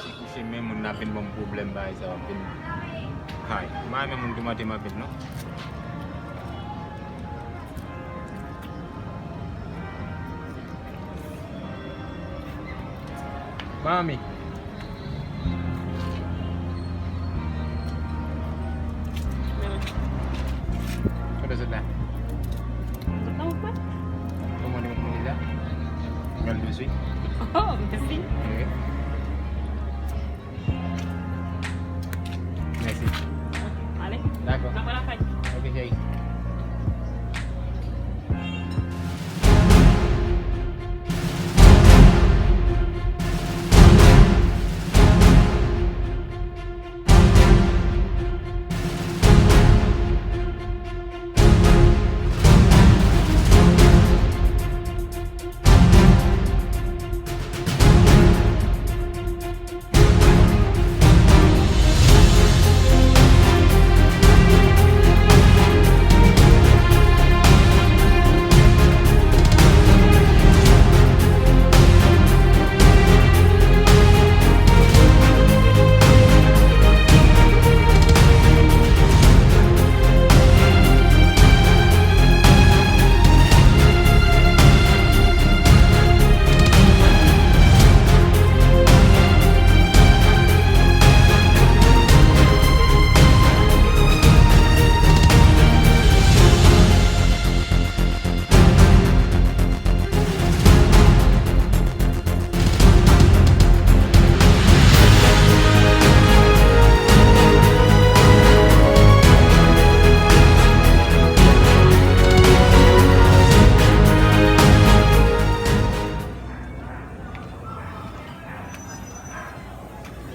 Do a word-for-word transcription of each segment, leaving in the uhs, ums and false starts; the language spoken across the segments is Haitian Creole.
Si kouche men moun nan ap vin ban m pwoblèm, bagay sa yo ap vin. Hay, m pa renmen moun kòmante m anpil non. Manmi. Kote w sot la? Mwen sot nan wout mwen. Kòman nou, nou deja? Mwen al de suit. Oh, mèsi. Wi. Mèsi. Ok, ale. Dakò. N ap wè lakay. Ok, cheri.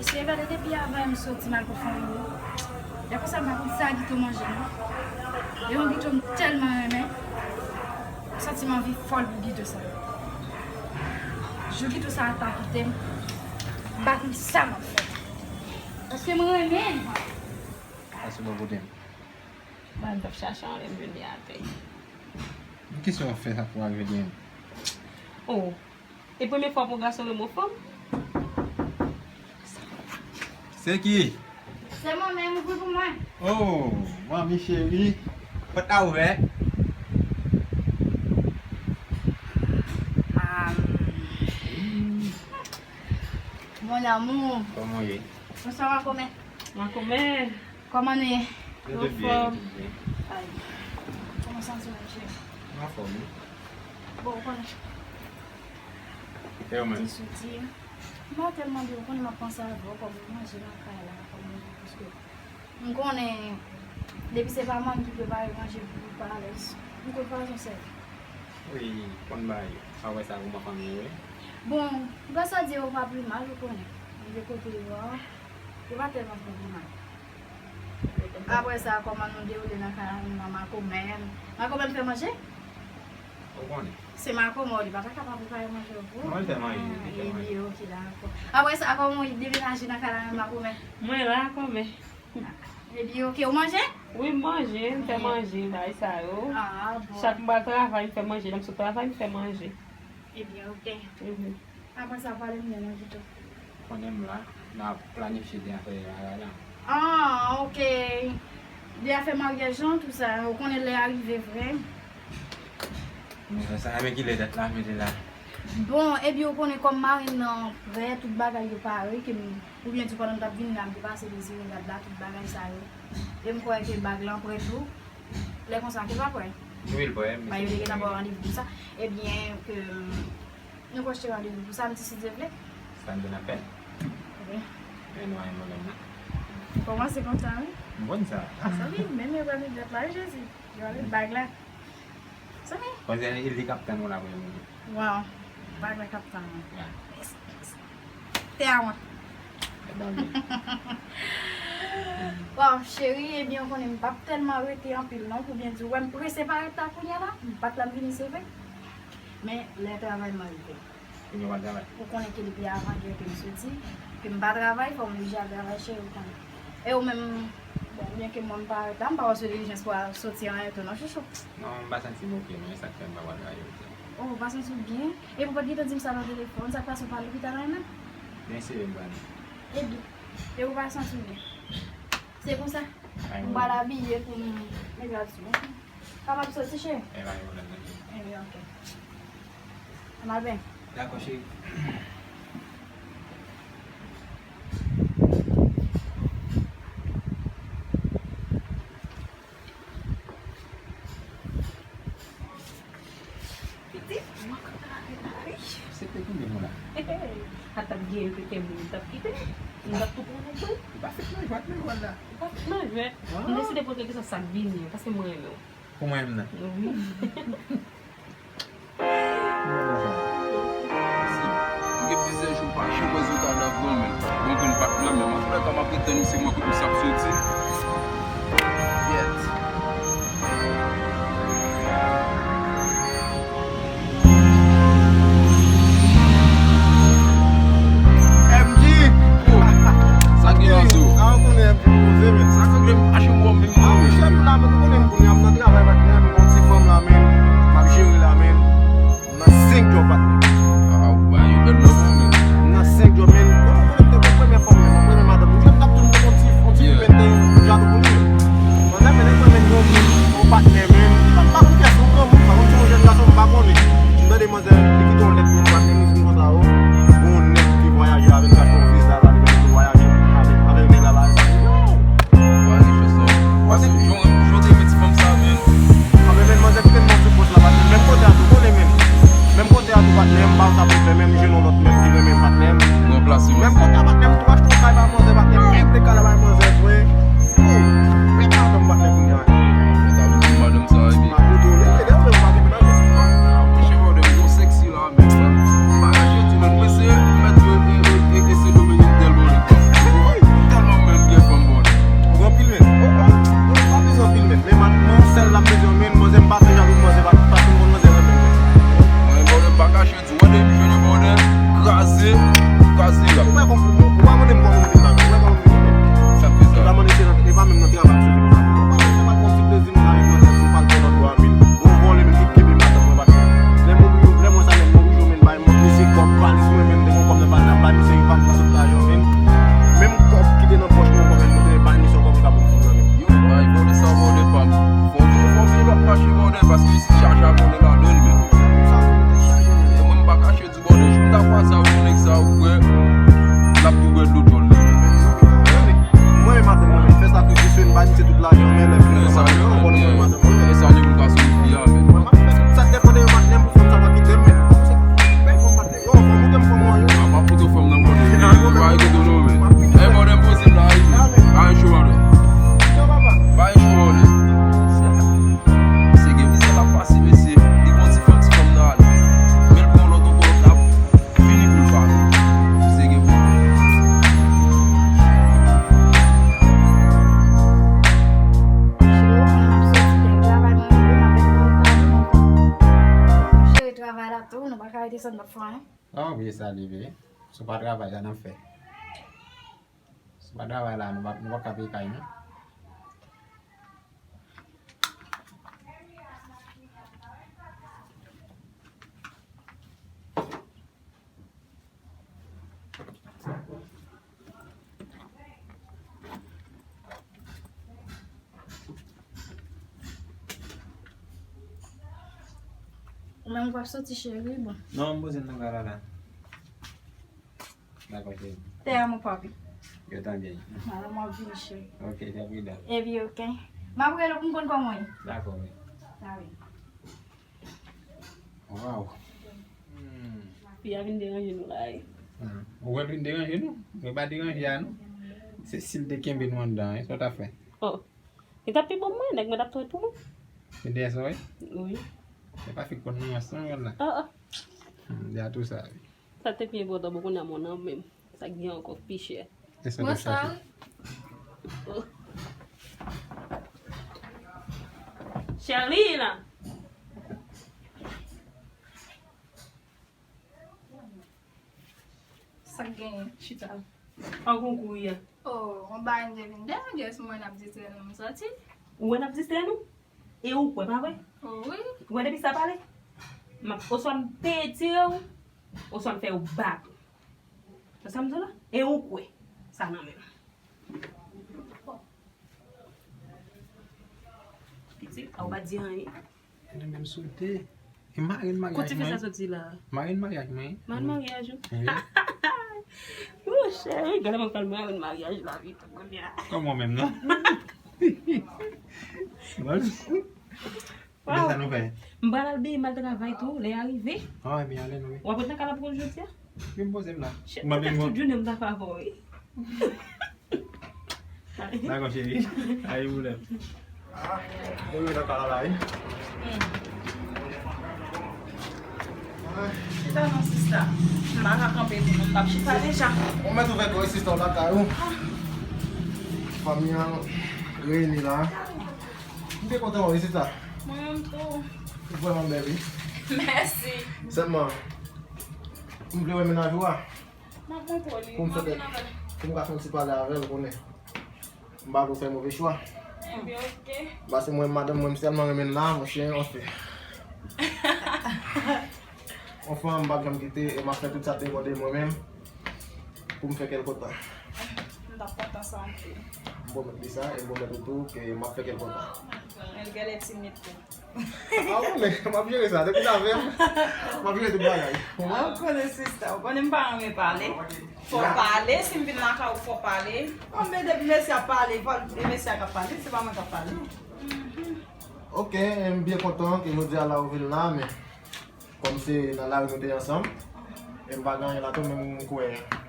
Mesye, gade depi avan m soti m al pou fon yo. Lè konsa m pa konn sa Guito manje non. E yon Guito m tèlman renmen. M santi m anvi fòl pou Guito sa. Jou Guito sa ta kite m, m pa konn sa m ap fè. Paske m renmen l. Pase bò kote m. Mwen t ap chache anlè m vin atè. Kisa w ap fè sa pou al vin? Oh. E premye fwa pou gason rele w fanm? Se ki? Se mwen menm, ouvri pou mwen. Oh, manmi cheri. Pòt la ouvè. Ah, mon amour. Kòman w ye? Bonswa, makomè. Makomè. Kòman nou ye? Nou tout byen, nou tout byen. Ay. Kòman w santi w menm, cheri? M anfòm, wi. Bon, ou konnen. E ou menm? Di soti. M pa tèlman byen, ou konnen m ap panse avè w, kòman manje nan kay la, kòman, paske m konnen depi se pa manmi ki prepare manje pou ou, ou pa alèz. M konn fason sèvi. Wi, konn bagay yo. Apre sa, kòman fanmi yo ye? Bon, gras a Dye, yo pa pi mal, ou konnen. Yo kote yo a, yo pa tèlman pran pi mal. Apre sa, kòman nou dewoule nan kay la, makomè m? Makomè m fè manje? Ou konnen. Se makomè w, li pa ta kapab prepare manje pou ou? Non, li fè manje, li fè manje. Ah, epi, ok, dakò. Apre sa, kòman w demenaje nan kay la menm, makomè? Mwen la, kòmè. Epi, ok, ou manje? Wi, m manje, m fè manje, bagay sa yo. Ah, bon. Chak m pral travay, m fè manje, lè m sot travay, m fè manje. Ebyen, ok. Mhm. Apre sa, pale m de mwen pito. Konnen m la, n ap planifye de afè a la. Ah, ok. De afè maryaj lan, tou sa, ou konnen lè a rive vre. Men sa, men kilè dat la mete la? Bon, ebyen, ou konnen kòm marenn nan prè, tout bagay yo pare, ke m, oubyen di pandan m t ap vini la, m te pase dezire gad la, tout bagay sa yo. E m kwè ke bag lan prè tou. Lè konsa, ke l pa prè? Wi, l prè, men se yo te gentan ba w randevou pou sa. Ebyen, ke, nou konn achte randevou pou samdi, si Dye vle. Samdi n ap fè l. Wi. Men nou a yon pwoblèm la. Kòmanse kontan, wi. M konn sa. Sanmi, men men pral met dat la, wi, Jezi. Yo met bag la. Sanmi. Panse li k ap tann ou la pou mwen. Waw. Bag la k ap tann ou. Ya. Tè a mwen. Bon, cheri, ebyen, ou konnen m p ap tèlman rete anpil non, pou byen di w, wè m prese parèt la kounye a la, m pa t la m vini, se vre. Men, lè travay m rive. Kounye a w al travay? Ou konnen ke depi avan yè ke m soti, ke m pa travay, fò m oblije al travay, cheri, ou konnen. E ou menm, bon, byen ke mwen m parèt la, m pa wè w sou dilijans pou al soti anyen tou non, chouchou. Non, m pa santi m oke non, e sa k fè m pa pral travay jodi a. Oh, ou pa santi w byen? Epi ou pa t gentan di m sa nan telefòn, sa k pase, ou pa al lopital la menm? Byen serye m pral. Epi, e ou pa santi w byen? Se konsa? M pral abiye pou m mete l sou. Kapab soti, cheri? Ebyen, ok. Ann al byen. Dakò, cheri. Pitit, mwen kontan avè l la, wi. Se te konbyen moun la? A t ap gen, te gen moun t ap kite. Moun t ap tou pran nèg mwen. Ou pa fèk nan jwèt, nan jwèt la. Ou pa fèk nan jwèt. M deside pran kèlkeswa sa k vini an, paske mwen renmen w. Pou mwen menm nan. Wi. M gen plizyè jou m pa janm wè zo kadav non, men. Bon, grenn patnè, men antouka m ap ret tann misye, mwen kote misye ap soti. Yèt. M J! Sa gen yon zo? A, ou konnen M J poze, men. Sa fè m fache wè w menm. A, monchè, m la, men, ou konnen m konnen, m nan travay, patnè, m gon ti fanm la, men. M ap jere la, men. M nan senk djòb, patnè. A, ou bay yon bèl lòt, men. M nan senk djòb, men. Bon, ou konnen m te gon premye fanm, men. Premye madanm. M jwenn t ap tou m te gon ti, yon ti fi, men, m te jalou pou li, men. Manzè, men, nèg mwen, men, yon, yon patnè, men. M pa konn kiyès, yon granmoun, m pa konn si yon jèn gason, m pa konnen. M tande manzè, li kite yon lèt pou mwen, patnè, li di m konsa, o, gon nèg ki vwayaje avè l, ki achte yon viza la, li vin vwayaje avè, avè nèg la, bagay sa. Yo! Ou pa gen chans non. Paske jan, jan w te renmen ti fanm sa, men. Anben, men, manzè kite m nan sou pòs la, patnè. Menm kote a tou, konnen, men. Menm kote a tou, patnè, m pa wè sa pou fè, men, m jwenn yon lòt, men, ki renmen, patnè. Ranplase, menm kote a, patnè, m tou achte yon kay ba manzè, patnè, m mete kay la ba manzè, vre. Oh, men pa atann, patnè, kounye a. Sa vle di madanm sa, epi. M ap retounen, men, lè ou pa gen menaj, monchè, mwen, m gon seksi la. Bagay yo di, men, mwen se mèt yo e, e, e, e se dominiken tèlman li. Tèlman menm gen fanm bon. Ou anpil, men. Ou, ou, ou pa bezwen anpil, men. Men, man, man, sèl la m bezwen, men, manzè, m pa fè jalou, manzè, pa, pa tout moun manzè renmen, men. Mwen, bon, m pa kache, di, wè, depi jwenn yon bòdè, kraze, kraze la. Ou wè kòm, ou, ou pa mande m kòman m vin la, men. Ou wè kòman m vin, men. Sa fè sa. E pa mande se nan, e pa menm nan travay, se nan travay. Ou pa mande m pa pran ti plezi. Mwen avèk manzè, si w pral pran lòt bò a, men. Gon vòlè, men, ki kenbe madanm mwen, patnè. Lè m oblije, lè m wè sa, men, m oblije, men, bay mwen, misye kòb, valiz mwen, men, m te gon kòb nan valiz la, m bay misye valiz la, tout lajan, men. Menm kòb ki te nan pòch mwen ankò, men, mwen te bay misye ankò pou l ka ban m fanm nan, men. Yo, bay vòlè sa, vòlè pa m. Fò w vini, fò w vini, lòt mache vòlè, paske isit chaje a vòlè ladan l, men. Sa, men, te chaje, men. E mwen, m pa kache. Bon, de jou m ta kwaze avèk nèg sa, ou kwè l ap tou bwè dlo djòl li. Mwen, madanm mwen, fè sakrifis yo, m bay misye tout lajan, men lè fini sa, mwen, mwen, madanm mwen. E sa, li pou l ka sou fi a, men. Mwen, m ap fè tout sa k depann de yo, madanm, pou fanm sa pa kite m, men. Bèl fanm, madanm. Yo, fanm, ou te m fanm mwen, yo. A pa poto fanm nan, bòdè. Bay kote w non, men. E, bòdè, m poze m la, wi. Bay cho, madanm. Bay cho, bòdè. Se gen mizè l ap pase, mesye. Li gon ti fanm, ti fanm nan ale. Men l pran lòt ankò, lòt la. Fini pou l pale. Se gen pou Cheri, travay la tou, nou pa ka rete san n pa fè anyen. Ah, wi, sa leve. Si w pa travay la, n ap fè. Si w pa travay la, nou pa, nou pa ka peye kay, non. Ou menm w ap soti, cheri, bon. Non, m poze m nan kay la la. Dakò, cheri. Te amo, papi. Yo tan byen. Madanm w ap vini, cheri. Ok, te pridan. Epi, ok. M ap rele w pou m konn kòman w ye. Dakò, wi. Sa wi. Waw. Hmm. Fi a vin deranje nou la, wi. Hmm. Ou wè l vin deranje nou? Mwen pa deranje a nou. Se si l te kenbe nou anndan, e sa w t ap fè? Oh. Li t ap pi bon mwen, nèg mwen t ap tou ret pou mwen. Li dèyè sa, wi? Wi. Se pa fi k konn nan yas, non, yon la. Ah, ah. Hmm, de a tou sa, wi. Sa te pi enpòtan pou kounye a mwen nan menm. Sa k gen ankò k pi chè. E sa w t ap chache? Oh. Sherline! Sa k genyen? Chita. Pa konn kouri a. Oh, on bagay m te vin dèyè, guess mwen n ap distrè nou, m sòti. Ou wè n ap distrè nou? E ou kwè, pa vre? Oh, wi. Ou wè depi sa pale? M ap, oswa m peye tire w, oswa m fè yo bat ou. Sa m di w la? E ou kwè sa nan men m. Pitit, a ou pa di anyen. Mwen menm sou te. E marenn maryaj mwen. Kote fi sa soti la? Marenn maryaj mwen. Marenn maryaj ou? Wi. Wou, cheri, gade mwen pral marenn maryaj la, wi, kounye a. Kòman menm, non? Bon. Sa nou fè? M pral al byen, m al travay tou, lè a rive. Ah, ebyen, ale non, wi. W ap ret nan kay la pou jodi a? Wi, m poze m la. Cheri, tout jounen m ta fè avè w, wi. Dakò, cheri. Pa gen pwoblèm. Ah, mwen nan kay la, wi. Chita non, sista. M pa ka kanpe pou nou, m p ap chita deja. Ou mèt ouvè kò, sista, w lakay ou. Fanmi an reyini la. M te kontan wè w, sista. Mwen menm tou. Ou vrèman bèl, wi. Mèsi. Sèlman, m vle wè mennaj ou a. M ap montre w li. Pou m fè, pou m ka fè yon ti pale avè l, ou konnen. M pa vle w fè move chwa. Ebyen, oke. Paske mwen, madanm mwen, m sèlman renmen l la, monchè, anfen. Anfen, m p ap janm kite, e m ap fè tout sa k depann de mwen menm pou m fè kè l kontan. M t ap kontan sa anpil. M pwomèt li sa, e m pwomèt ou tou ke m ap fè kè l kontan. Men l genlè timid tou. Ah, ou konnen, m ap jere sa. Depi l avè m, m ap jere tout bagay. Ou konprann? Ah, ou konnen, sista. Ou konnen m pa renmen pale. Fò w pale, si m vin lakay ou, fò w pale. Bon, men depi mesye ap pale, fò, e mesye a k ap pale, se pa mwen k ap pale. Ok, m byen kontan ke jodi a la ou vin la, men kòm se nan lari nou te ansanm, e m pa gen anyen la tou, men m kwè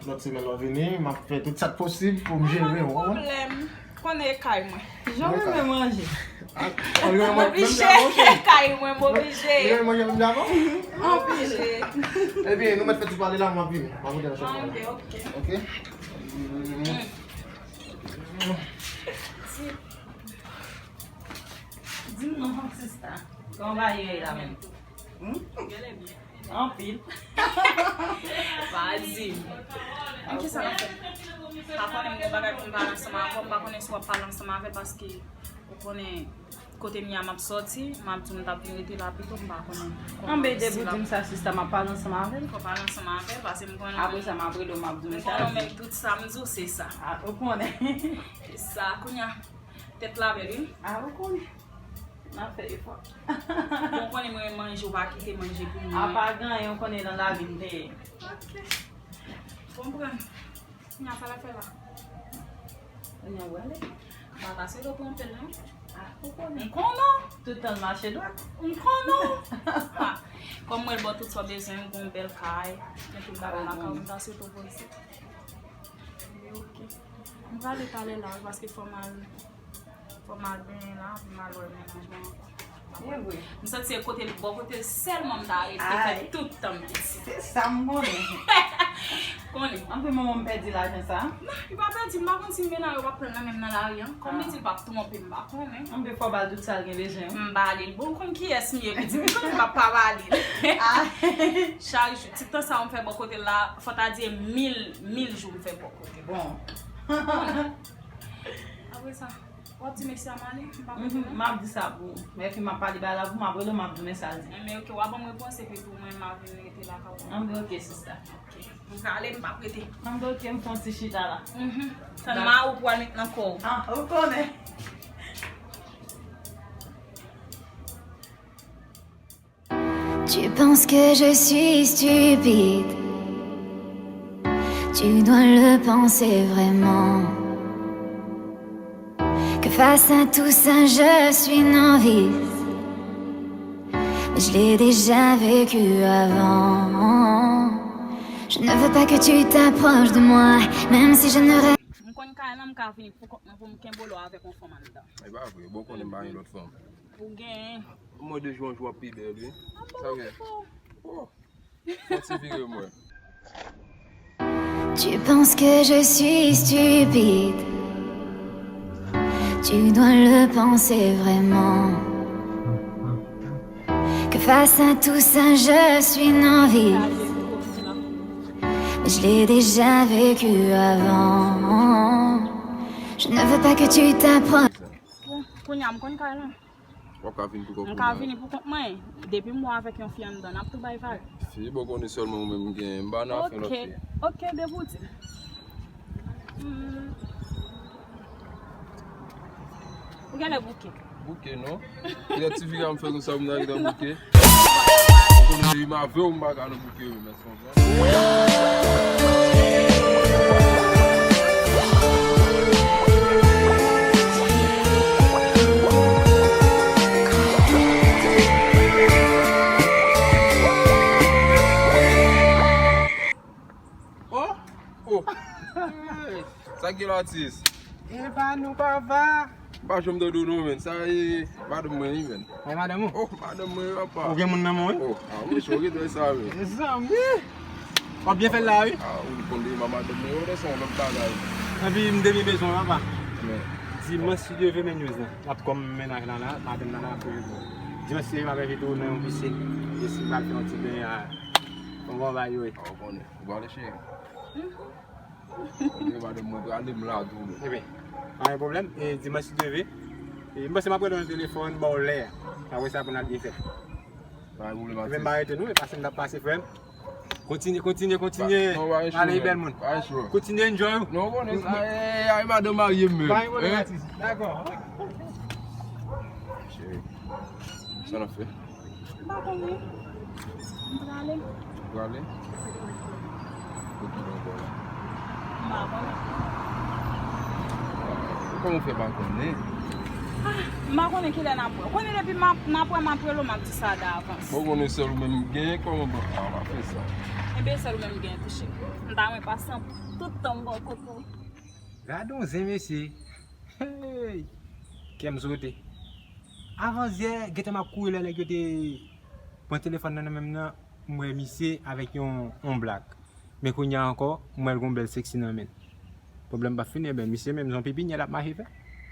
lòt semèn lè w vini, m ap fè tout sa k posib pou m jere w, ou konprann? Pwoblèm. Konnen e kay mwen. Jan w renmen manje. M oblije, e kay mwen, m oblije. Ou renmen manje menm jan avè m? Anpil. Ebyen, nou mèt fè ti pale la, m ap vini. M ap vini nan chanm mwen. Ok, ok. Ok? Di m non, sista. Kòman bagay yo ye la menm? Hmm? Anpil. Pa di m. An kisa n ap fè? Pa konnen m gen bagay pou m pale ansanm avè w, m pa konnen si w ap pale ansanm avè l paske ou konnen kote m ye a m ap sòti, m ap di w m t ap vin rete la pito, m pa konnen kòman. Anben, depi w di m sa, sista, m ap pale ansanm avè l. Fò w pale ansanm avè l, paske m konnen. Apre sa, m ap rele w, m ap di w mesaj. M konnen menm tout sa m di w, se sa. Ah, ou konnen. Se sa, kounye a, tèt la bèl, wi. Ah, ou konnen. N ap fè efò. Bon, konnen mwen manje, ou pa kite manje pou mwen. Apa gen anyen, ou konnen nan lavi m te ye. Ok. Konprann. Kounye a sa l ap fè la. Kounye a w ale. M pa pase do pou anpil, non. Ah, ou konnen. M konnen. Tout tan l mache dwat. M konnen. Ha. Kòm mwen l ba w tout sa w bezwen, yon bon bèl kay, yon tout bagay lakay ou, m ta swete w pou isit. Ok. M prale talè la, wi, paske fò m al, fò m al benyen la, pou m al wè mennaj mwen ankò. E vre. M santi se kote l, bò kote l sèlman m ta rete, fè tout tan m isit. Se sa m konnen. Konnen. Anpil manman m pèdi lajan sa. Non, li pa pèdi, m pa konn si m gen nan yo, w ap pran l nan men m nan lari an. Kòm li di l p ap twonpe m, m pa konnen. Anpil fò ba l tout sa l gen bezwen, wi. M ba li l. Bon, ou konn kiyès m ye, pitit, m konnen m ap pa ba li l. Ah. Chak jou, ti tan sa w m fè bò kote l la, fò ta di e mil, mil jou m fè bò kote l. Bon. Apre sa, w ap di mèsi a Mali? M pa konn. Mhm, m ap di sa pou ou. Mèsi, m ap pale bagay la pou ou, m ap rele w, m ap di w mèsi a l di. Enben, ok, w a ban m repons, epi pou mwen, m a vin rete lakay ou. Enben, ok, sista. Ok. M prale, m p ap rete. Enben, ok, m fè yon ti chita la. Mhm. Tann ma ou pral met nan kò w. Ah, ou konnen. Tu penses que je suis stupide. Tu dois le penser vraiment. Que face à tout ça, je suis novice. Mais je l'ai déjà vécu avant. Je ne veux pas que tu t'approches de moi, même si je ne rêve. M konn kay la, m ka vini pou kont mwen pou m kenbe w avèk yon fanm anndan. E pa vre, bon, konnen m pa gen lòt fanm. Ou gen. Mwen de jou an jou w ap pi bèl, wi. Sa vre. Oh. Fò ti vire mwen. Tu penses que je suis stupide. Tu dois le penser vraiment. Que face à tout ça, je suis novice. Mais je l'ai déjà vécu avant. Je ne veux pas que tu t'approches. Bon, kounye a m konn kay la. W ap ka vin pou kont ou? M ka vini pou kont mwen. Depi m wè avèk yon fi anndan, n ap tou bay vag. Fi, bon, konnen sèlman ou menm m gen, m pa nan afè lòt fi. Ok, depi w di. Hmm. Ou genlè bouke. Bouke, non. Lè ti fi a m fè konsa, m nan gentan bouke. Ou konnen depi m avè w, m pa ka nan bouke, wi, mèsi. Oh! Oh! Hey! Sa k gen la, atis? E pa nou, papa. M pa janm tande w non, menn. Sa e madanm mwen, wi, menn. E madanm ou? Oh, madanm mwen, papa. Ou gen moun nan men w, wi? Oh, ah, mwen chou, ou gen sa, menn. Mezanmi! W ap byen fè l la, wi. Ah, ou konn demen madanm mwen, yo, se yon lòt bagay. Epi m te byen bezwen w, papa. Men. Dimanch, si Dye vle, men news lan. N ap kòm mennaj lan la, madanm lan la, pou yo. Dimanch, si Dye vle, m ap envite w nan yon pisin. Pisin, m pral fè yon ti benyen a. Bon, bon, ba yo, wi. Ah, ou konnen. Ou pale, cheri? Mwen, madanm mwen prale, m la tou, men. Ebyen, pa gen pwoblèm. E dimanch, si Dye vle. E m panse m ap rele w nan telefòn, ba w lè a. Apre sa, pou n al byen fè. Pa gen pwoblèm, atis. Ebyen, m pa rete non, e pase m t ap pase, frè m. Kontinye, kontinye, kontinye. Ale, bèl moun. Kontinye enjoy ou. Non, konnen sa, e, ay, madanm marye m menm. Pa gen pwoblèm, atis. Dakò. Cheri, sa n ap fè? M pa konnen. M prale. Ou prale? Pou ki bò ankò la? M pa konnen. Kòman w fè pa konnen? Ah, m pa konnen kilè n ap wè. Konnen depi m ap, n ap wè, m ap rele w, m ap di sa davans. Bon, konnen sèl ou menm m genyen, kòman bon? Ah, w ap fè sa. Ebyen, sèl ou menm m genyen tou, cheri. M ta renmen pase tout tan m bò kote w. Gade yon zen, mesye. Hey! Kè m sote. Avan yè, gentan m ap kouri lè nèg yo te pran telefòn nan nan men m nan, m wè misye avèk yon, yon blak. Men kounye a ankò, m wè l gon bèl seksi nan men l. Pwoblèm pa fini, ebyen, misye menm, se yon pipinyè l ap mache fè.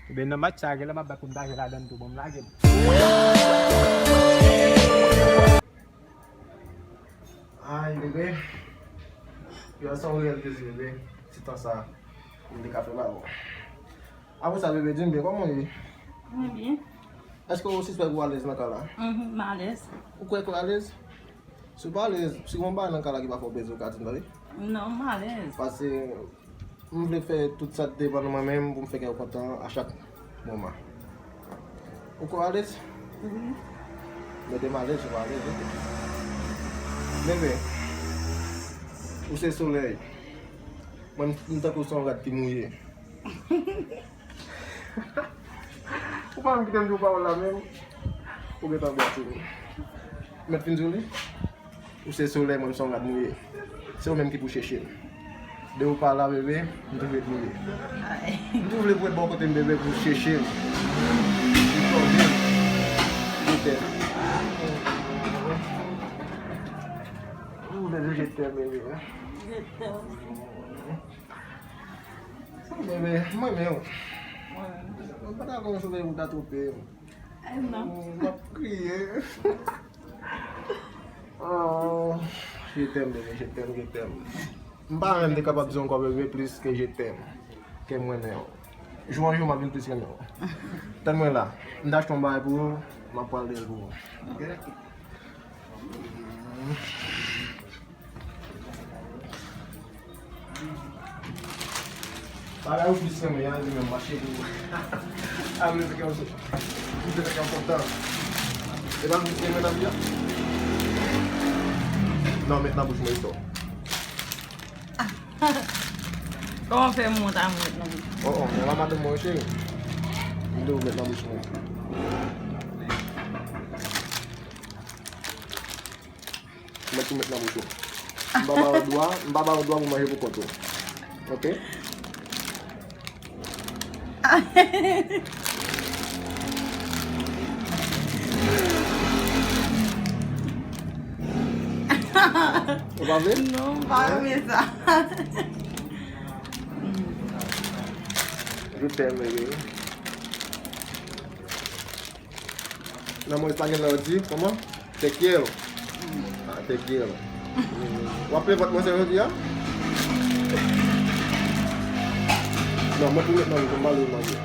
Ebyen, nan match sa, genlè m ap bat pou m ta jwe ladann tou, bon, m lage l. Ay, bebe. Yo, se yon reyèl plezi, bebe. Ti tan sa, m te ka fè ba ou. Apre sa, bebe, di m byen, kòman w ye? Mwen byen. Èske w sispèk ou alèz nan kay la? Mhm, m alèz. Ou kwè ke w alèz? Si w pa alèz, si gon bagay nan kay la ki pa fè w plezi, ou ka di m, tande? Non, m alèz. Paske m vle fè tout sa k depann nan mwen menm pou m fè kè w kontan a chak moman. Ou kwè w alèz? Wi. Mete m alèz, ou pa alèz, wi. Bebe, ou se solèy. Mwen, m, m tankou se yon rad ki mouye. Ou pa menm kite m di w pawòl la menm. Ou gentan bwase m. Mèt fin di w li? Ou se solèy, mwen m se yon rad mouye. Se ou menm ki pou cheche m. De ou pa la, bebe, m tou vle mouye. Ay. M tou vle pou w bò kote m, bebe, pou cheche m. Pou tòde m. Je t'aime. Oh, bebe, je t'aime, bebe. Je t'aime. Bebe, mwen menm. Mwen menm. Mwen pa ta konn sou veye pou ta twonpe m. Ay, non. Oh, m ap kriye. Oh, je t'aime, bebe, je t'aime, je t'aime. M pa menm te kapab di ankò, bebe, plis ke je t'aime. Ke m renmen w. Jou an jou, m ap vin plis renmen w. Tann mwen la. M ta achte yon bagay pou ou, m ap pral dèyè l pou ou. Ok? Bagay ou plis renmen an, li menm mache pou ou. A vle fè kè w sou. Li fè kè w kontan. E pa l ou plis renmen nan vi a? Non, met nan bouch mwen, Ito. Kòman fè m wont a mwen met nan bouch? Oh, oh, men la madanm mwen, cheri. M di w met nan bouch mwen. Ou mèt tou met nan bouch ou. M pa ba ou dwa, m pa ba ou dwa pou manje pou kont ou. Ok? Ou pa vle? Non, m pa renmen sa. Je t'aime, bebe. Nan mwen pa gen lè w di, kòman? Te quiero. Ah, te quiero. W ap plen vant mwen sa jodi a? Non, mwen pou met nan manje, m pa vle manje.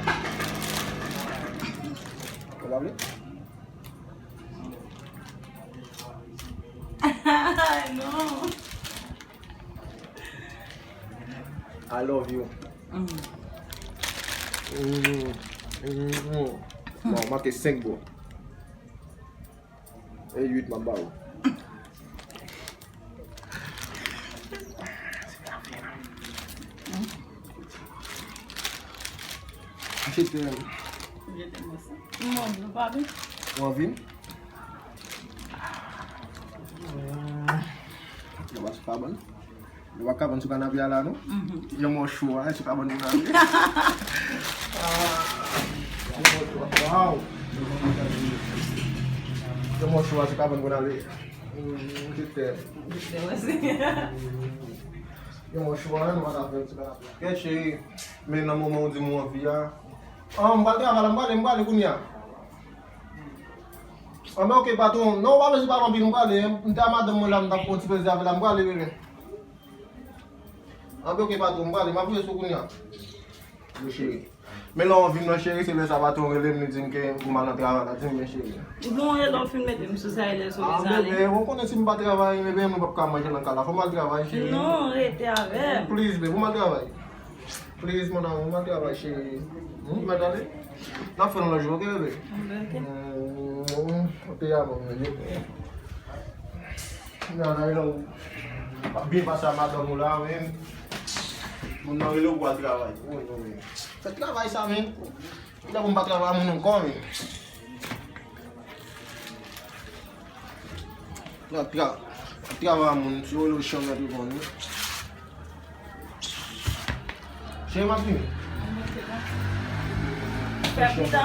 Ou pa vle? I love you. Mm. Mm, mm, mm. Bon, manke senk, bro. E uit m ap ba ou. Je t'aime. Je t'aime aussi. Ou anvi m? Ou anvi m? Yo pa sou kabann. Yo pa kabann sou kanape a la, non? Yo mò cho a, sou kabann pou n ale. Yo mò cho a, sou kabann pou n ale. Yo mò cho a, nou pa ka fè sou kanape. Kèt cheri, men nan moman ou di m ou anvi a. Ah, m pral travay la, m prale, m prale kounye a. Anben, oke, patwon. Non, ou pa bezwen pale anpil, m prale. M te a madanm mwen la, m t ap fè yon ti plezi avè l la, m prale, bebe. Anben, oke, patwon, m prale, m ap voye sou kounye a. Wi, cheri. Men lè w vin nan, cheri, se lè sa patwon rele m, li di m ke pou m al nan travay la, di m, men cheri. Bon, e lè w fin mete m sou sa, e lè sou bezwen ale. Ah, bebe, ou konnen si m pa travay, bebe, nou p ap ka manje nan kay la. Fò m al travay, cheri. Non, rete avè m. Please, bebe, pou m al travay. Please, mon amour, mwen travay, cheri. Hmm, mwen ale. N ap fè yon lòt jou, oke, bebe? Oke. Hmm, te amo, bebe. Nan, nan, nan. Byen pase a madanm ou la, men. Moun nan rele w pou al travay. Wi, wi, wi. Fè travay sa, men. Kounya pou m pa travay moun ankò, men. Nan tra-, travay moun, si w rele w chanm nan pi bon, wi. Cheri, m ap vini. Fè pita.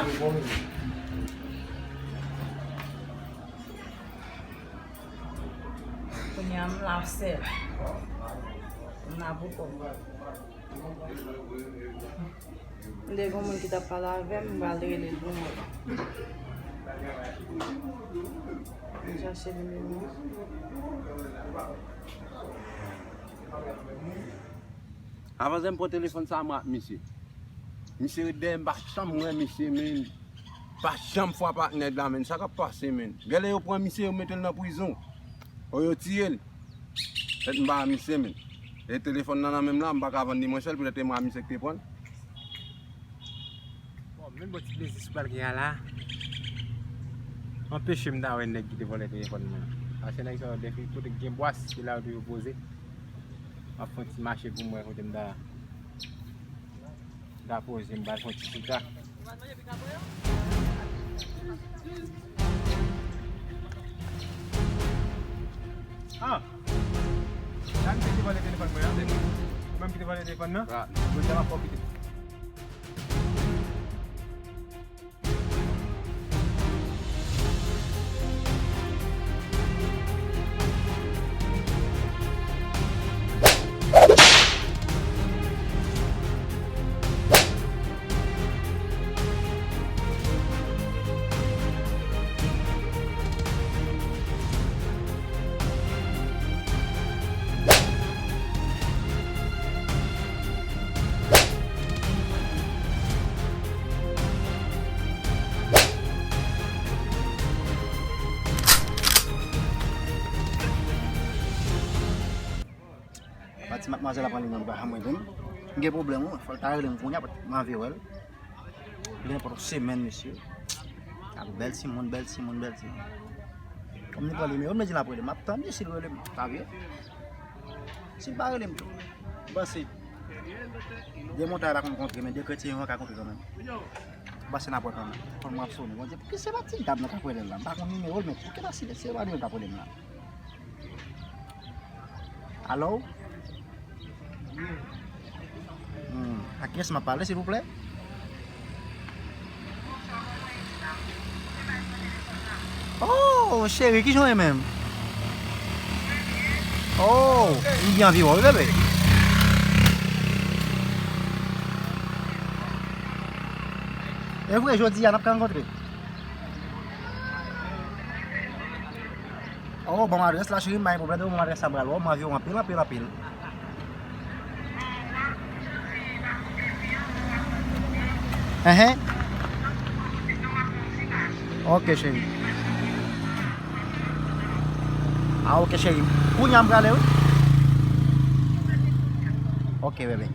Kounye a m la sèl. M la pou kò m. M te gen moun ki t ap pale avè m, m pral rele l pou mwen. M chache nimewo an. Avan m pran telefòn sa, mwen ak misye. Misye ret dèyè m, pa janm wè misye, men. Pa janm frape ak nèg la, men. Sa k ap pase, men? Genlè yo pran misye, yo mete l nan prizon. O, yo tiye l. Tèt m pa misye, men. E telefòn nan nan men m la, m pa ka vann li mwen sèl, poutèt e mwen a misye ki te pran l. Bon, menm bon ti plezi sou pral gen a la. Anpeche m ta wè nèg ki te vòlè telefòn mwen. Paske nèg sa yo depi kote k gen bwas, se la yo toujou poze. M ap fè yon ti mache pou m wè kote m ta, ta poze, m pral fè yon ti chita. Ah! Sa misye ki te vòlè telefòn mwen an? Mwen ki te vòlè telefòn nan? Ah. Jodi a m ap pwofite. Pati madmwazèl la pran li nan bra mwen menm. M gen pwoblèm, wi. Fò l ta rele m kounye a, m anvi wè l. Li nenpòt semèn, mesye. Ap bèl timoun, bèl timoun, bèl timoun. Kòm li pran nimewo m, li di l ap rele m. M ap tann li, si l rele m, ta vye. Si l pa rele m tou, m panse de montay pa konn kontre, men de kretyen yo ka kontre kanmenm. M panse n ap wè kanmenm. Telefòn mwen ap sonnen. Mwen di, poukisa se pa ti dam nan k ap rele l la? M pa konn nimewo l, men poukisa se pa li menm k ap rele m la? Alo? Hmm. A kiyès m ap pale, silvouplè? Oh, cheri, kijan w ye menm? Oh, m byen anvi wè w, wi, bebe. E vre, jodi a, n ap ka rankontre? Oh, ban m adrès la, cheri, m pa gen pwoblèm, depi w ban m adrès la, m pral wè w, m anvi w anpil, anpil, anpil. Enhen. Ok, cheri. Ah, ok, cheri. Kounye a m prale, wi. Ok, bebe.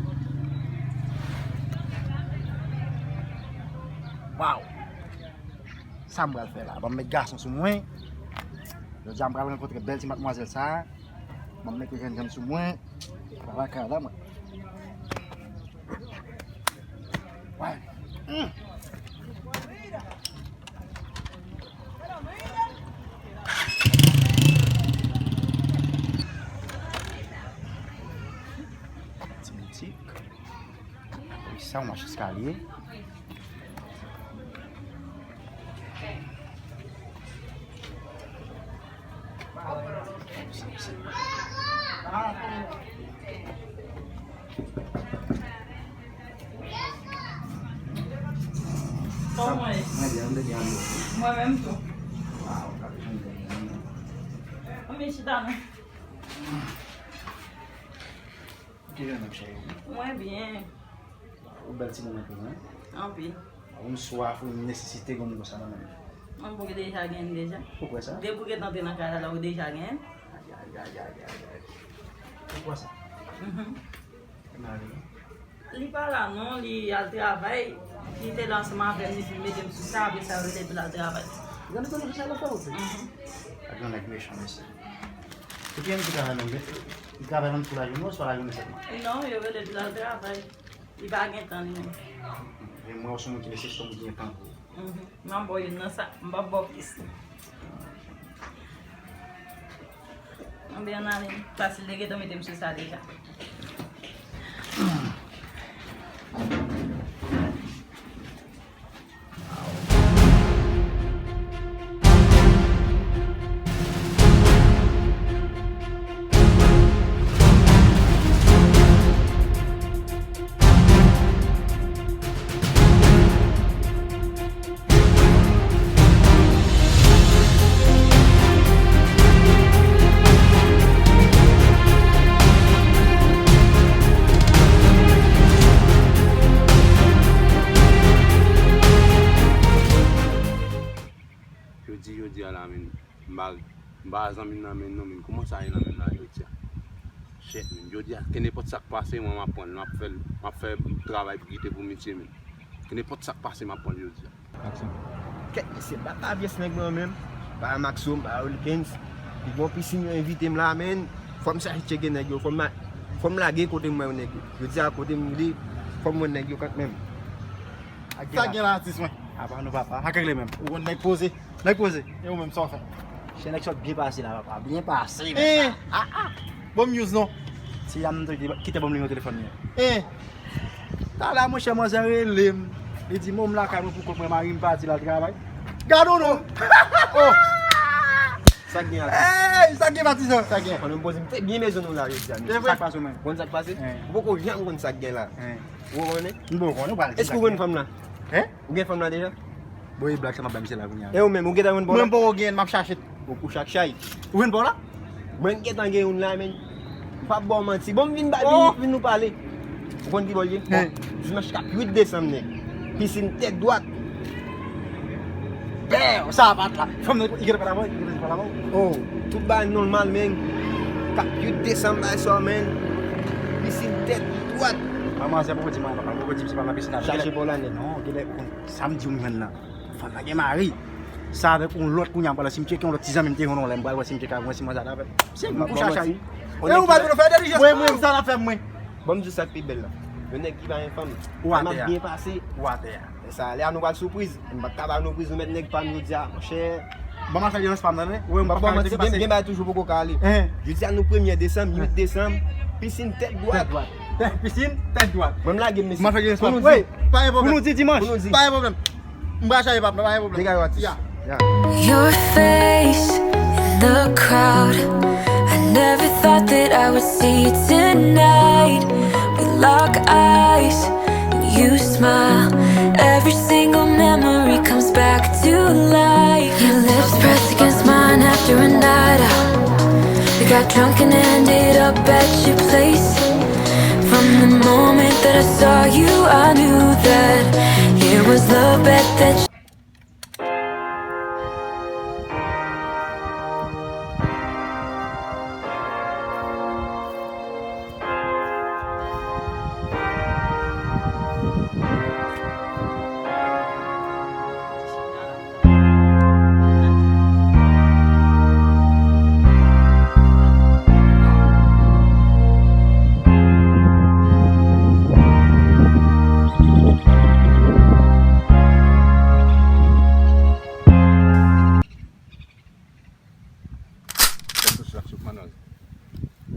Sa m pral fè la? Ban m met gason sou mwen. Jodi a m pral rankontre bèl ti madmwazèl sa a. Ban m mete jènjan sou mwen. Travay kay la mwen. Wè. Hmm. Ti boutik. Apre sa, w mache eskalye. Kòman w ye? Mwen byen, mwen byen. Mwen menm tou. Waw, gade jan m byen. Ann vin chita non. Ou te jan menm cheri? Mwen byen. Ou bèl timoun anpil, wi. Anpil. Ou m swaf, ou m nesesite granmoun konsa nan men m. Mwen pou deja genyen deja. Ou kwè sa? Depi w gentan antre nan kay la, ou deja genyen. Ay, ay, ay, ay, ay, ay. Ou kwè sa? Mhm. Mari. Li pa la non, li al travay. Li te la ansanm avè m, li fin mete m sou sa, apre sa yo rele pou l al travay. Gade kòman sa l ap fè wout li. Mhm. Gade yon nèg mechan, mesye. Epi yon ki travay menm, li travay nan kou lajounen, swa lajounen sèlman? Non, yo rele pou l al travay. Li pa gen tan li menm. Men mwen, ou se yon moun ki nesesite, ou gen tan pou ou. Mhm. M ap ba w youn nan sa, m p ap ba w plis. Anben, ann ale. Fasil, li gentan mete m sou sa deja. Yo di jodi a la, men, m pa, m pa zanmi nan men non, men, kòman sa ye nan men la jodi a? Shit, men, jodi a, kenenpòt sa k pase, mwen, m ap pran l, m ap fè l, m ap fè travay pou kite pou misye, men. Kenenpòt sa k pase, m ap pran l jodi a. Aksyon. Kèt mesye, m pa, pa pyès nèg mwen menm. Pa Maxo, m pa Wilkens. Pi bon pisin yo envite m la, men. Fò m chache tcheke nèg yo, fò m, fò m lage kote m wè nèg yo. Jodi a kote m li, fò m wè nèg yo kanmenm. Sa gen la, atis mwen? Apa nou papa. Ak regle menm. Ou konn nèg poze. Nèg poze. E ou menm, sa w fè? Chè, nèg sot byen pase la, papa. Byen pase, nèg sa. Ah, ah. Bon news non. Si y a m kite ban m nimewo telefòn li. Eh. Talè a, monchè, manzè rele m. Li di, "Mwen, m lakay mwen pou kont mwen, mari m pati, l al travay." Gade w non. Oh. Sa k gen la? Ey, sa k gen, patizan? Sa k gen? Pandan m poze m te byen bezwen nou la jodi a, mesye. Sa k pase menm? Konn sa k pase? Hein. Ou poko janm konn sa k gen la. Hein. Ou konnen? M poko konnen, ou pral di sa k gen. Èske ou konn fanm la? Hein? Ou gen fanm la deja? Bon, e blag sa m ap bay misye la kounye a. E ou menm, ou gentan jwenn pa w la? Mwen m poko genyen, m ap chache. Ou, ou chak chay. Ou jwenn pa w la? Mwen gentan gen youn la, men. M p ap ba w manti. Bon, m vin ba, vin, vin nou pale. Ou konn ki bò l ye? Bon, dimanch k ap uit desanm, nèg. Pisin tèt dwat. Bèw, sa a pat la. Fanm nan, li gentan pale avè w, li gentan pale avè w. Oh, tout bagay nòmal, men. K ap uit desanm la, sò, men. Pisin tèt dwat. Manzè poko di m, poko di m se pa nan pisin la. Chache pa w la, nèg. Non, genlè ou konn. Sa m di w m jwenn nan. Fanm nan gen mari. Sa avèk yon lòt kounye a m pral nan simetyè, ki yon lòt ti zanmi m te jwenn yon lè, m pral wè si m te ka wè si manzè la avèk. Se m pou chache a wi. E ou pa vin fè delijans. Mwen, mwen, sa l ap fè mwen. Ban m di w sa k pi bèl la. Yon nèg ki pa gen fanm. Ou atè a. M ap byen pase. Ou atè a. E sa, lè a nou pral sou priz. M pa t ka ba nou priz, nou mèt nèg pa m jodi a, monchè. Ban m al fè delijans pa m nan, wi. M pa ba w manti, gen, gen bagay toujou poko ka ale. Jodi a nou premye desanm, uit desanm, pisin tèt dwat. Tèt dwat. Pisin tèt dwat. Mwen m lage m mesye. M al fè delijans pa m. Wi, pa gen pwoblèm. Pou nou di dimanch. Pou nou di. Pa gen pwoblèm. M pral chache pa m, pa gen pwoblèm. Degaj w atis. Yeah. Your face in the crowd. I never thought that I would see you tonight. We lock eyes and you smile. Every single memory comes back to life. Your lips pressed against mine after a night out. We got drunk and ended up at your place. From the moment that I saw you, I knew that it was love back that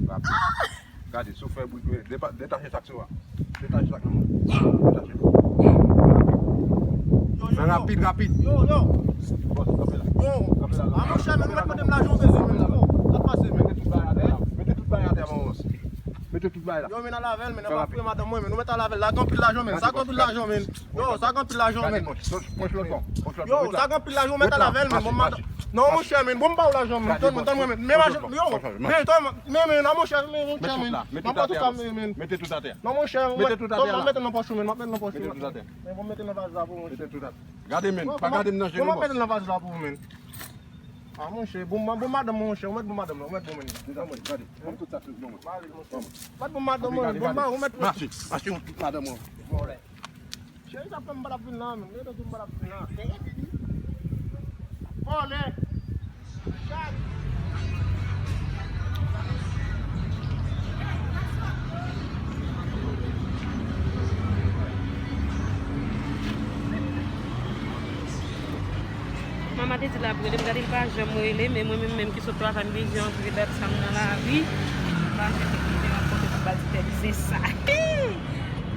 Rapid. Gade, si w fè bri, detache sak sou a. Detache sak nan men w. Detache. Yo, yo, yo. Rapid, rapid. Yo, yo. Bòs, kanpe la. Yo. Kanpe la. A, monchè, men, ou mèt mande m lajan, ou bezwen, men, la. Sa k pase, men? Mete tout bagay atè la. Mete tout bagay atè, mon bòs. Mete tout bagay la. Yo, men, al avè l, men, nan pa fouye madanm mwen, men, ou mèt al avè l. Sa gen anpil lajan, men. Sa gen anpil lajan, men. Yo, sa gen anpil lajan, men. Yo, sa gen anpil lajan, ou mèt al avè l, men. Bon, madanm. Non, monchè, men, bon, m ba w lajan, men. Tann mwen, tann mwen, men. Men, madanm, yo, men, tann mwen, men, men, non, monchè, men, monchè, men. M ap ba w tout sa, men, men. Mete tout atè. Non, monchè, mete tout atè la. M ap mete nan pòch ou, men, m ap mete nan pòch ou, men. Mete tout atè. Men, bon, mete nan vaz la pou mwen. Mete tout atè. Gade, men, pa gade m nan je non, bòs. Bon, m ap mete nan vaz la pou ou, men. A, monchè, bon, bon, madanm, monchè, ou mèt bon madanm, ou mèt bon, men. Gade, gade. Ban m tout sa, tout, non, mwen. Mèt bon madanm, mwen, bon, ba, ou mèt. Mache, mache, yon tout madanm, mwen. Vòlè. Cheri, sa fè m pa t ap vin la, men. Gade, m pa t ap vin la. Vòlè. Manman te di l ap rele m, gade l pa janm rele, men mwen menm, menm ki sot travay, m bezwen antre dat sa m nan lavi. M pa jwenn li, m te rankontre pou m ba l ti tèt, se sa.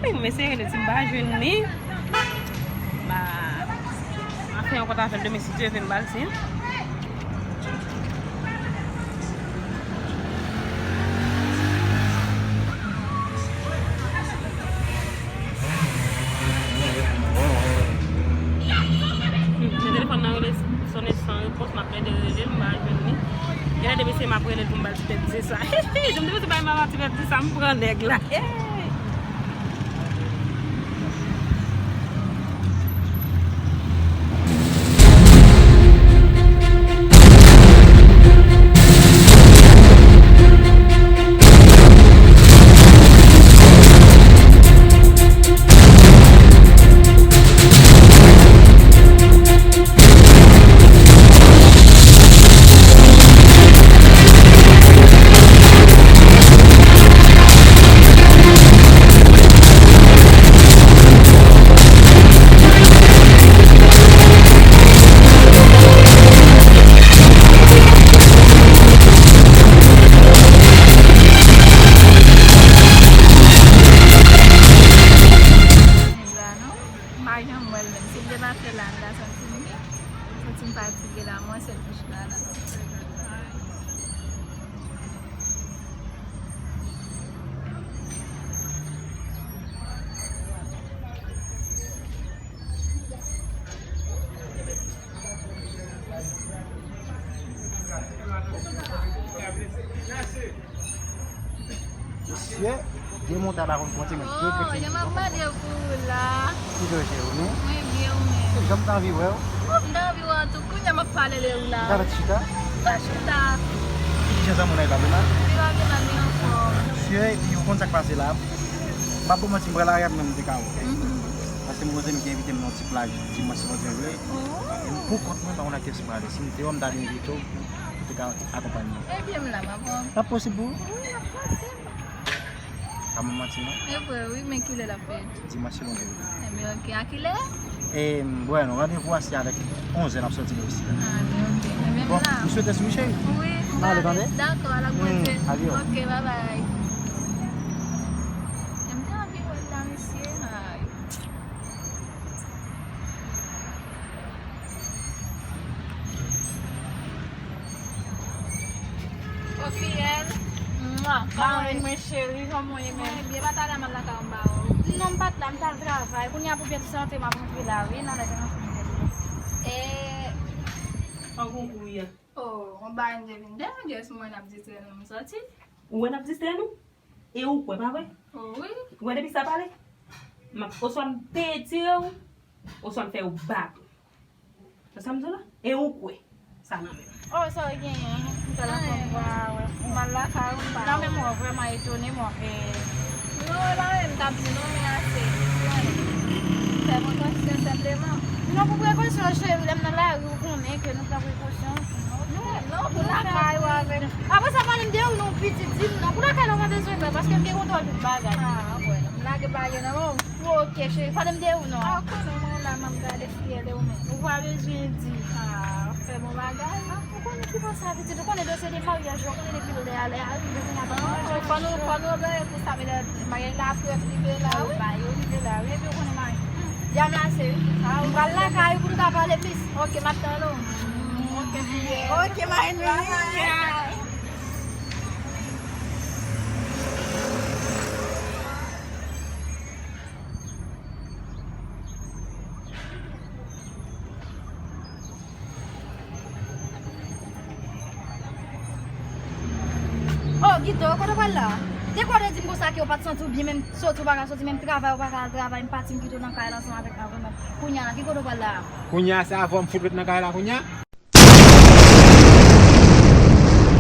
Wi, mwen eseye rele, si m pa jwenn li, m a, m a fè yon kont avè l demen, si Dye vle, m ba l siy. Hmm, men telefòn nan rele, sonnen san repons, m ap plede rele l, m pa jwenn li. Genlè depi se m ap rele l pou m ba l ti pèdi, se sa. Jan m te panse bay mama ti pèdi sa, m pran nèg la. Hey! M pa janm wè l menm. Si m te pase la, m ta santi m, santi m fatige la, mwen sèl ki chita la. Mesye, demonte a pa konn konte, men. Oh, jan m ap pale pou ou la. Ki jan w ye, ou menm? Mwen byen, ou menm? Jan m t anvi wè w. Oh, m t anvi wè w tou. Kounye a m ap pale de ou la. Ou ta mèt chita? M pa chita. Ki jan zanmi w nan, li pa pi mal? Li pa pi mal, li anfòm. Mesye, epi ou konn sa k pase la? M p ap ba w manti, m pral lari a menm, m te ka wè w. Mhm. Paske m gon zanmi ki envite m nan yon ti plaj dimanch, si Bondye vle. Oh. E m pou kont mwen, pa konn ak kiyès m prale. Si m te wè w, m ta vin envite w, ou te ka akonpanye m. Ebyen, m la, m ap wè w. L ap posib pou ou? Wi, l ap posib. Pa ban m manti, non. E vre, wi, men kilè l ap fèt? Dimanch, si Bondye vle. Ebyen, oke. A kilè? E, m, bwè, non, randevou a se avèk onzè n ap sòti de isi a. A, ebyen, oke. Ebyen, m la. Bon, m swete sou ou, cheri. Wi, m ale, tande? Dakò, al ak Bondye. Hmm, adye. Oke, babay. E m te anvi wè l la, mesye. Ay. O fiyèl. Mwa. Kòman w ye, mwen cheri, kòman w ye menm? Mwen byen, pa t al la, m al lakay ou, m ba w. Non, m pa t la, m t al travay. Kounye a pou byen ti sante, m ap rantre la, wi, nan lè te rantre m te. E. An konkou, wi. Oh, on bagay m te vin dèyè, guess mwen ap distrè nou, m sòti. Ou wè n ap distrè nou? E ou kwè, pa vre? Oh, wi. Ou wè depi sa pale? M ap, oswa m peye tire w, oswa m fè yo bat ou. Se sa m di w la? E ou kwè sa nan men m? Oh, sa w genyen? M pral anfòm, wa, wè. M al lakay ou, m pa. Non, men mwen vrèman etone, mwen, e. Non, e pa menm k ap di non, men ase. Fè prekosyon senpleman. Non, pou prekosyon, cheri, lè m nan lari, ou konnen ke nou pran prekosyon. Non, non, pou lakay ou avèk. Apre sa, pale m de ou non, pitit, di m non. Pou lakay la, ou pa bezwen pè, paske m gen kontwòl tout bagay. Ah, wè, m lage bagay yo nan men w. Oke, cheri, pale m de ou non. Ah, ou konnen mwen la, m ap gade fiyèl e ou menm. Ou pa bezwen di. Ah, fè bon bagay. Ah, ou konnen ki bò sa, pitit, ou konnen dosye de maryaj yo, ou konnen depi lè a lè a rive, kounye a pa. Fò nou, fò nou obeye pou sa, men bagay la ap rive la, wi. Bagay yo rive la, wi. Epi ou konnen mari. Djam la, cheri. M pral lakay ou pou nou ka pale plis. Ok, m ap tann ou. Ok, mari. Oh, Guido, kote w pral la? Te kote di m konsa ke w pa t santi w byen, menm soti w pa ka soti, menm travay ou pa ka al travay, m pati m kite w nan kay la ansanm avèk mwen vreman. Kounye a la, ki kote w pral la? Kounye a, se avè w m fout ret nan kay la kounye a?